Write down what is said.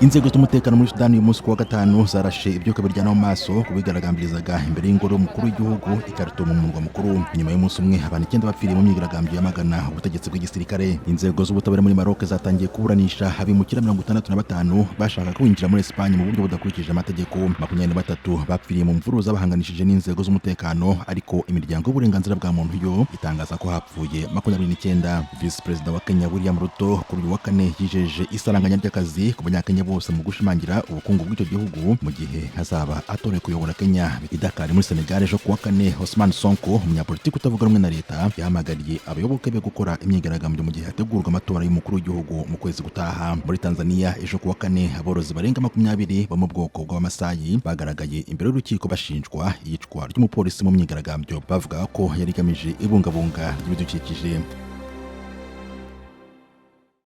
Inzego z'umutekano muri Sudani uyu munsi ku wa gatanu zarashe ibyuka biryana mu maso ku bigaragambirizaga imbere y'ingoro y'umukuru w'igihugu i Khartoum mu murwa mukuru, nyuma y'umunsi umwe abantu 9 bapfiriye mu myigaragambyo yamagana ubutegetsi bw'igisirikare. Inzego z'ubutabera muri Maroc zatangiye kuburanisha abimukira 65 bashaka kwinjira muri Espagne mu buryo budakurikije amategeko. 23 bapfiriye mu mvururu z'abahanganishije n'inzego z'umutekano, ariko imiryango y'uburenganzira bwa muntu yo itangaza ko hapfuye 29. Visi Perezida wa Kenya William Ruto kuri uyu wa kane yijeje isaranganya ry'akazi ku Banyakenya bose mu gushimangira ubukungu bw'icyo gihugu mu gihe hazaba atorewe kuyobora Kenya. I Dakar muri Senegal ejo kuwa kane, Ousmane Sonko, umunyapolitiki utavuga rumwe na leta, yahamagariye abayoboke be gukora imyigaragambyo mu gihe hategurwa amatora y'umukuru w'igihugu mu kwezi gutaha. Muri Tanzania ejo kuwa kane, aborozi barenga 20 bo mu bwoko bw'Abamasayi bagaragaye imbere y'urukiko bashinjwa iyicwa ry'umupolisi mu myigaragambyo bavuga ko yari igamije ibungabunga ry'ibidukikije.